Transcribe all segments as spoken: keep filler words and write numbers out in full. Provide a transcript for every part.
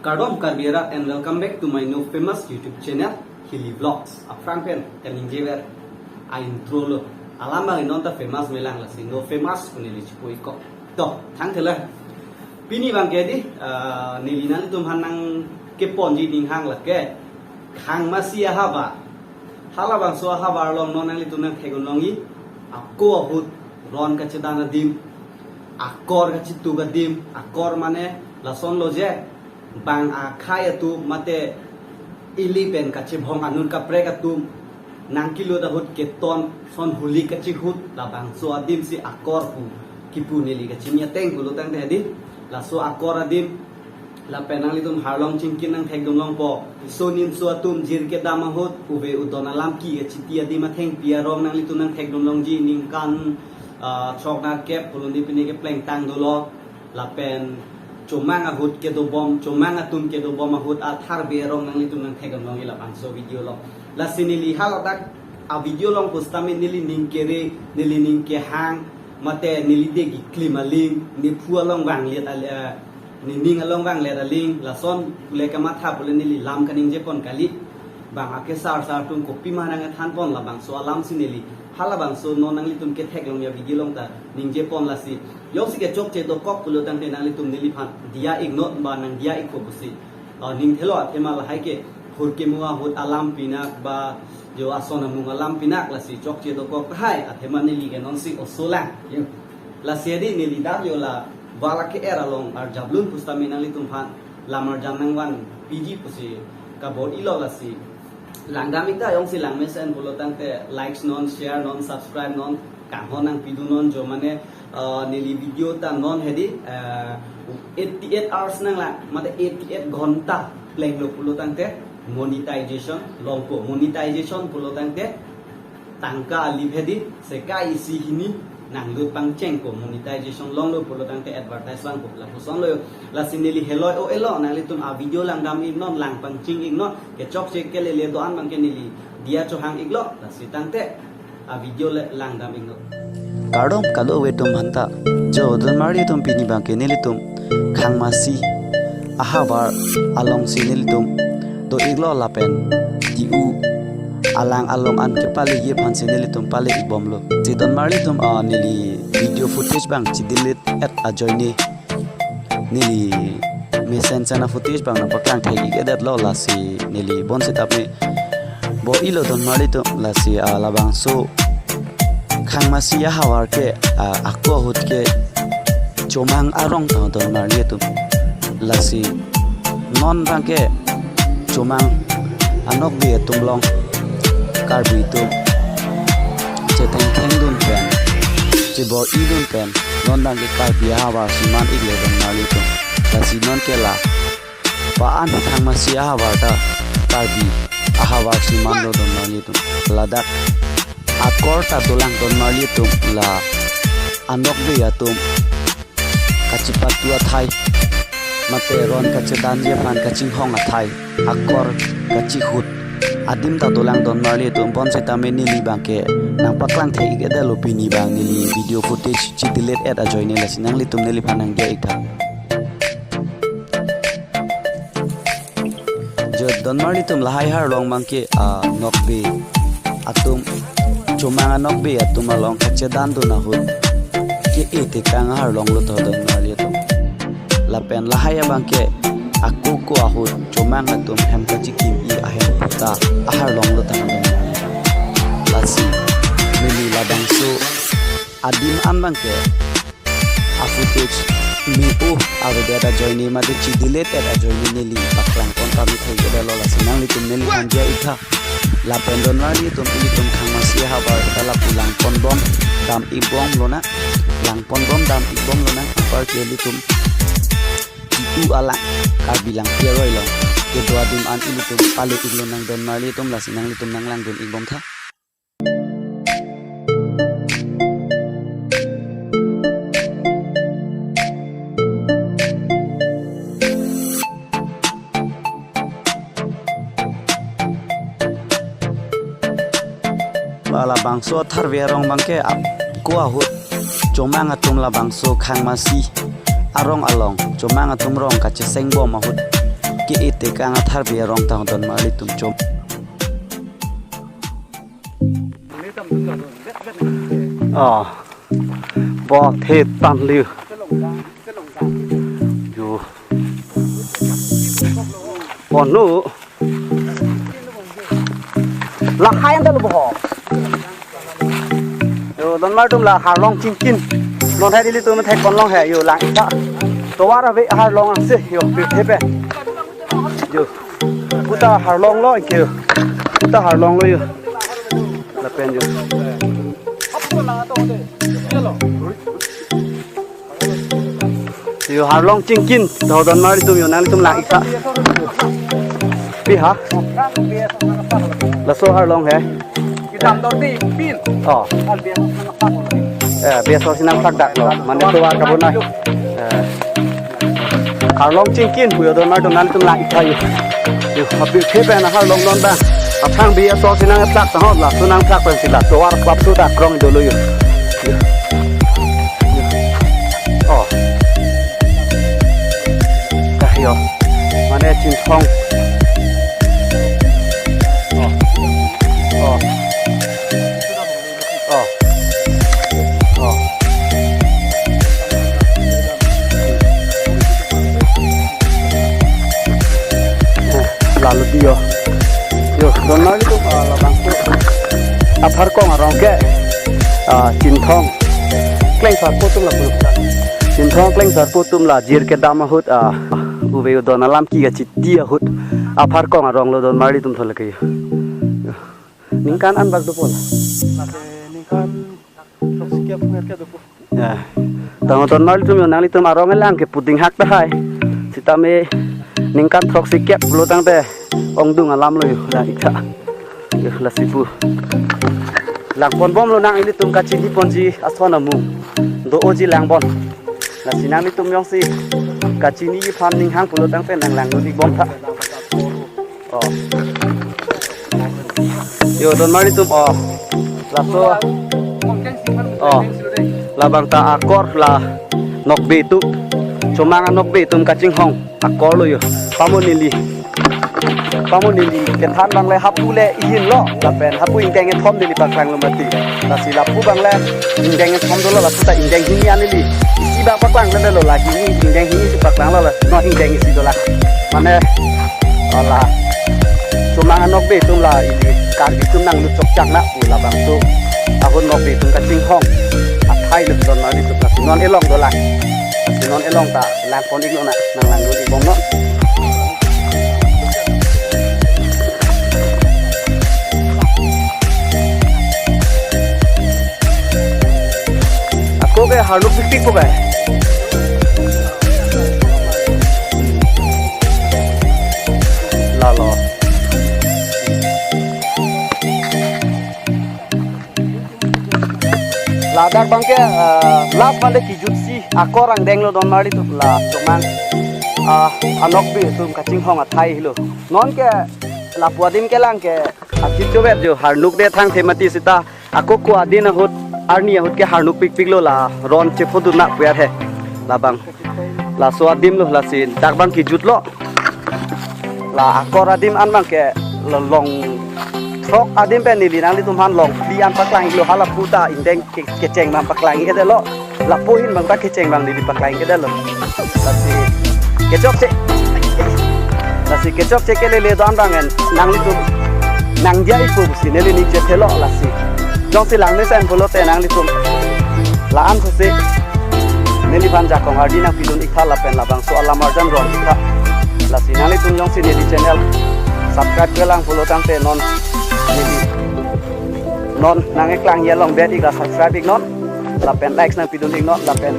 Kardom Karbi arat and welcome back to my new famous YouTube channel, Hilly Vlogs. Aphrang pen kaningjever a-intro lo. Alam abang non ta famous melang lasi no famous pu neli chipu-ik kok. To, thangthela. Pini abangke di, ah, neli nanglitum aphan nangkeponji ninghang lake Khangmasi ahavar. Halabangso ahavar along non nanglitum nangthek-un longji. Ako ahut ron kachedan adim, akor kachetuk adim, akor mane lason lo je, bang akhei atum mate ili pen kachebhong anut kaprek atum nangkelut ahut keton son holi kachihut, labangso adim si akor pu kipu neli kachini ateng pulo tangte di, laso akor adim lapen nanglitum harlong chingkin nangthekdun longpo. Iso nimso atum jir kedam ahut, uve udon alam ki kachiti adim athengpi arong nanglitum nangthekdun longji ningkan, ah, chok na kep pulun di pini kepleng tang dolo. Lapen chomang ahut kedobom, chomang atum kedobom ahut atharve arong nanglitum nangthekdun longji labangso video lo. Lasi neli haladak a-video along pusitame neli ning kere, neli ning kehang, mate neli degi klim aling, nephu along vanglet al-, eh, nening along vanglet aling, lason pule kamatha pule neli lam kaningjepon kali. Bang akesar sar atum kopima nangthanpon labangso alam si neli halabangso non nanglitum kethek longji a-video along ta ningjepon lasi. Jongsi kechokche dokok pulo tangte nanglitum neliphan diya-iknon ba nangdiya-ikpo pusi, ah, ning thelo athema lahai ke hur kemu ahut alam pinak ba jo ason amung alam pinak lasi chokche dokok tahai athema neli ke nonsi oso lang. Lasi adi neli dak jo la vala ke-er along arjaplun pusitame nanglitum aphan lam arjan nangvanpiji pusi kabor-ilo lasi. Langdam-ik ta jongsi langmesen pulo tangte likes non, share non, subscribe non, kanghon nangpidunnon jo mane, eh, neli video ta non hedi, eh, eighty-eight hours nanglang, mate eighty-eight ghonta plenglo pulo tangte monetization longpo. Monetization pulo tangte tangka alip hedi, sekai isi hini nanglut pangchengpo, monetization longlo pulo tangte advertise vangpo, lapuson lo. Lasi neli heloi o elo, nanglitum a-video langdam-iknon, lang pangching-iknon, kechokche kelele do-an abangke neli diya chohang-iklo, lasi tangte a-video le langdam-iknon. Kardom kadokave atum aphanta, jo donmarli atum pini abangke nelitum Khangmasi ahavar alongsi nelitum do-iklo lapen T U alang along an kepaleji aphansi nelitum pale-ikbomlo. Si donmarli atum, ah, neli video footage abang chi-delete-et ajoine neli mesen sena footage abang nangpaklang thek-ik-edetlo lasi neli bonsitame bor-ilo donmarli atum lasi, ah, labangso Khangmasi ahavar ke, ah, ako ahut ke chomang arong ta donmarli atum. Lasi non abangke chomang anokbe atum along Karbi atum chethengkhengdun pen, chebor-idun pen, non abangke Karbi ahavar si man-iklo donmarli atum. Lasi non ke la pa-an Khangmasi ahavar ta Karbi ahavar si manlo donmarli atum. Ladak akor ta dolang donmarli atum, la anokbe atum kachipatu athai, mate ron kachedanji aphan kachinghong athai, akor kachihut adim ta dolang donmarli atum. Bonsitame neli abangke nangpaklang thek-ik-edetlo, pini abang neli video footage chi-delete-et ajoine lasi nanglitum neliphan nangdiya-iktha. Jo donmarli atum, lahai aharlong abangke, ah, nokbe atum, chomang anokbe atum along kachedandun ahut ke-e tekang aharlong lo to donmarli atum. Lapen lahai abangke ako ako ahut chomang atum hem kachikim-i ahem puta aharlong lo tang donmarli. Lasi neli labangso adim an abangke a-footage me-o avedet ajoine mate chi-delete-et ajoine neli paklangpon pame thek-edetlo, lasi nanglitum neliphan diya-iktha. Lapen donmarli atum, ilitum Khangmasi ahavar ta lapu langponbom dam-ikbom lonang, langponbom dam-ikbom lonang, apar ke ilitum T U alang Karbi Langpi aroi along kedo adim an ilitum pale-ik lonang donmarli atum, lasi nanglitum nanglangdun-ikbomtha. Labangso atharve arong abangke ako ahut chomang atum labangso Khangmasi arong along chomang atum rong kachesengbom ahut Ke-e tekang athar bi arong tang donmarlitum chom. Oh. Bo the tan liu. Yo. Ponu. Lahai anta lo bo. Yo, donmarlitum la harlong chingkin. Non hai nelitum thek konlong he, yo lang-ik tha. Tovar ave harlong angse, yo, pirthe pen. Yo. Puta harlong lo, ke yo. Puta harlong lo, yo. Lapen yo. Yo, harlong chingkin, to donmarlitum yo, nanglitum lang-ik tha. Pi ha? Laso harlong he. Kedam dor di pin. Oh. Eh, biasa sinang dak lo. Mane tovar kabonai. Eh. Harlong chingkin pu yo donmarlitum, nanglitum lang-ik tha yo. Yo, apirthe pen harlong non ba. Aphrang biasa sinang plak ta ho, laso nangplak pen si la tovar klap su ta krong dolo yo. Yo. Oh. Dah yo. Mane Chinthong. Oh. Oh. Oh. Oh. Lalu di yo. Yo, donmarlitum, ah, labangso. Apharkong arong ke, ah, Chinthong. Klengsarpo atum lapu. Chinthong Klengsarpo atum la jir kedam ahut, ah, ove udon alam ke kachiti ahut. Apharkong arong lo donmarlitum thol ke. Yo. Ningkan an bak dopo la? Lake ningkan throksi kep ngat ke dopo. Ya. Tang donmarlitum yo, nanglitum arong elang ke puding hak tahai. Sitame ningkan throksi kep lo tangte ongdung alam lo yo, lang-ik tha. Yo, lasi pu. Langpon bom lonang, ilitum kachini ponji ason amung. Do-oji lang bon. Lasi nanglitum jongsi kachini aphan ning hang pulo tangte nang langdun-ik bom tha. Oh. Yo, donmarlitum, oh. Laso. Oh. Labang ta akor la Nokbe atum. Chomang Nokbe atum kachinghong akor lo yo. Pamo neli. Pamo neli kethan abang le hapu le ihin lo. Lapen hapu ingdeng kethom neli paklang lo mati. Lasi lapu abang le ingdeng kethom dolo, lapu ta ingdeng hini an neli. Isi abang paklang le lo, lagi ni ingdeng hini si paklang lo la. No ingdeng isi dolang. Mane, ala. Chomang Nokbe atum la ili Karbi atum nanglut chokchak na pu labangso. Ahut Nokbe atum kachinghong athai lo donmarlitum, lasi non elong dolang. Lasi non elong ta langpon-ik lonang, nang langdun-ik bom non. Ako ke harluk pikpik ko ke. Lalo. Ladak abang ke, eh, last male kijut si akor angdeng lo donmarlitum la Chomang, ah, Nokbe atum kachinghong athai lo. Non ke lapu adim kelang ke achit chovet jo, harnuk de thangthe mati sita. Ako ko adin ahut, arni ahut ke harnuk pikpik lo, la ron chephodu na pu ya he. Labang. Laso adim lo, lasi dak abang kijut lo. La akor adim an abang ke la long throk adim pen neli nanglitum aphan long phli an paklang-ik lo, hala pu ta ingdeng ke-, kecheng abang paklang-ik det lo. Lapu ahin abang ta kecheng abang neli paklang-ik det lo. Lasi kechokche. Lasi kechokche kelele do-an abang en nanglitum nangdia-ik pu si neli ning chethe lo lasi. Jongsi langmesen pulote nanglitum la-an pusi neliphan jakong ardi nangpidun-ik tha lapen labangso alam arjan ron-ik tha. Lasi nanglitum jongsi neli channel subscribe kelang pulo tangte non neli non nang-eklang ya long bet-ik la subscribe-ik non. Lapen likes nangpidun-ik non lapen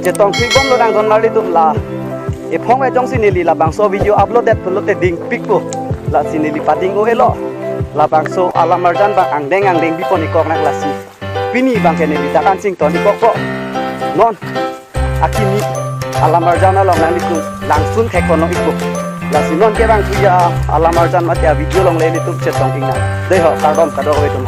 chetong thik bom lonang donmarlitum la. Ephong e jongsi neli labangso video upload det pulote dingpikpo. Lasi neli pading o-e lo. Labangso alam arjan abang angdeng angdeng bipon-ik kok nang lasi. Pini abang ke neli dak an chington-ik kokpo. Non akimi alam arjan along nanglitum langsun thek kono-ikpo. Lasi non ke abang puya alam arjan mate a video along le nelitum chetong-ik nang. Dei ho, kardom kadokave atum.